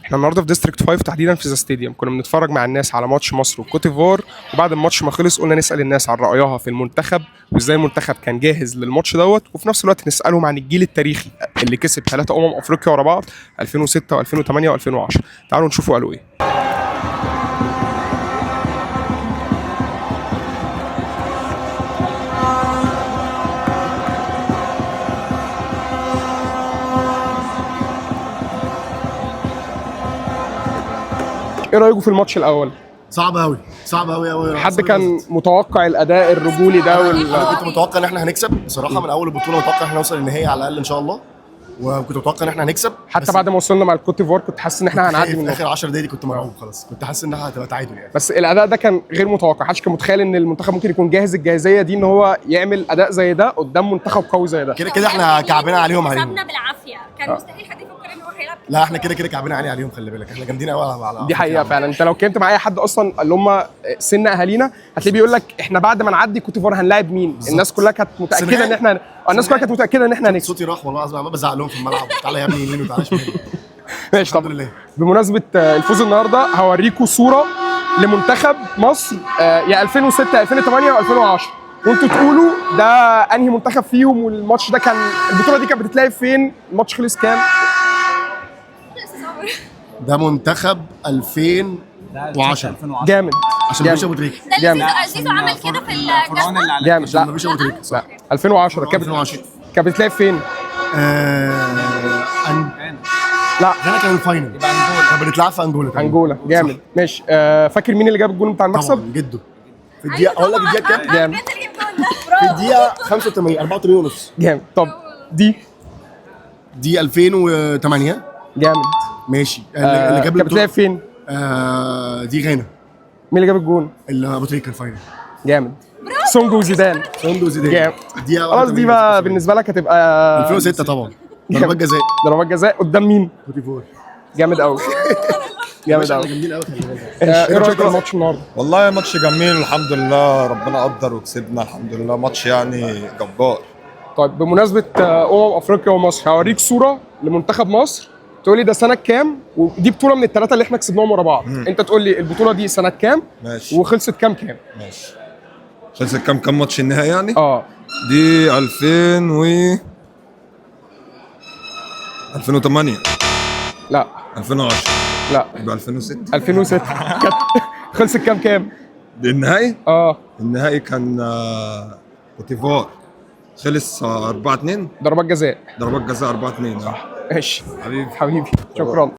احنا النهارده في District 5 تحديدا في The Stadium، كنا بنتفرج مع الناس على ماتش مصر وكوتيفوار، وبعد الماتش ما خلص قلنا نسال الناس عن رايها في المنتخب وازاي المنتخب كان جاهز للماتش دوت، وفي نفس الوقت نسالهم عن الجيل التاريخي اللي كسب 3 افريقيا ورا بعض 2006 و2008 و2010. تعالوا نشوفوا قالوا ايه. ايه رايكم في الماتش الاول؟ صعب قوي، صعب قوي قوي. حد كان متوقع الاداء الرجولي ده انا كنت متوقع ان احنا هنكسب بصراحة من اول البطوله، متوقع ان احنا نوصل للنهائي على الاقل ان شاء الله، وكنت متوقع ان احنا هنكسب. حتى بس بعد ما وصلنا مع الكوت ديفوار كنت حاسس ان احنا هنعدي خايف. من اخر 10 دقايق دي كنت مرعوب خلاص، كنت حاسس انها هتبقى تعادل يعني. بس الاداء ده كان غير متوقع، محدش كان متخيل ان المنتخب ممكن يكون جاهز الجاهزيه دي ان هو يعمل اداء زي ده قدام منتخب قوي زي ده. كده كده احنا كعبنا عليهم. كسبنا بالعافية، كان مستحيل حد يفكر ان هو هيلعب كده. لا احنا كده كده كعبنا علي عليهم، خلي بالك احنا جامدين قوي على دي حقيقة فعلا. انت لو اتكلمت مع اي حد اصلا اللي هم سن اهالينا هتلاقيه بيقول لك احنا بعد ما نعدي كوت ديفوار هنلاعب مين؟ بالظبط. الناس كلها كانت متاكدة ان احنا الناس كلها كانت متاكدة ان احنا هنكسب. صوتي راح والله العظيم، عمال بزعق لهم في الملعب، تعالى يا ابني يمين وتعالى شمال. ماشي. الحمد طب لله. بمناسبة الفوز النهارده هوريكم صوره لمنتخب مصر يا 2006 2008 و2010، وانتوا تقولوا ده انهي منتخب فيهم، والماتش ده كان البطولة دي كانت بتتلعب فين؟ الماتش خلص كام؟ ده منتخب 2010. جامد. عشان مفيش ابو تريكه. ده جامد. اللي زيزو عمل كده في الفرعون الجزمة. اللي على جامد. عشان لا مفيش ابو تريكه. لا 2010 كانت 2010. كانت بتتلعب فين؟ لا غانا كان ال final، يبقى انجولا. كان بنتلعب في انجولا تقريباً. انجولا. جامد. ماشي. فاكر مين اللي جاب الجون بتاع المكسب؟ طبعا جده في الدقيقة، اقول لك الدقيقة كام؟ جامد. انت اللي جبت الجون ده. في الدقيقة 85 84 ونص. جامد. طب دي دي 2008. جامد. ماشي. اللي جاب كانت بتتلعب فين؟ دي غانا. مين اللي جاب الجون؟ اللي ابو تريكه ال final. جامد. سونجو وزيدان. سوندو زيدان. جامد. دقيقة خلاص دي بقى بالنسبة لك هتبقى 2006 طبعا، ضربات جزاء. ضربات جزاء قدام مين؟ كوتيفوار. جامد قوي، جامد احنا قوي. جامدين قوي، خلي بالك. ايه رايك في الماتش النهارده؟ والله ماتش جميل الحمد لله، ربنا قدر وكسبنا الحمد لله، ماتش يعني جبار. طيب بمناسبة افريقيا ومصر هوريك صوره لمنتخب مصر، تقول لي ده سنة كام، ودي بطوله من الثلاثة اللي احنا كسبناهم ورا بعض. انت تقول لي البطولة دي سنة كام؟ ماشي. وخلصت كام كام؟ ماشي. خلصت كام كام ماتش النهائي يعني؟ اه. دي 2000 و 2008. لا. 2010. لا. يبقى 2006. 2006. كانت خلصت كام كام؟ دي النهائي؟ اه. النهائي كان كوتيفوار، خلص 4-2. ضربات جزاء. ضربات جزاء 4-2. صح. ماشي. حبيبي. حبيبي شكرا.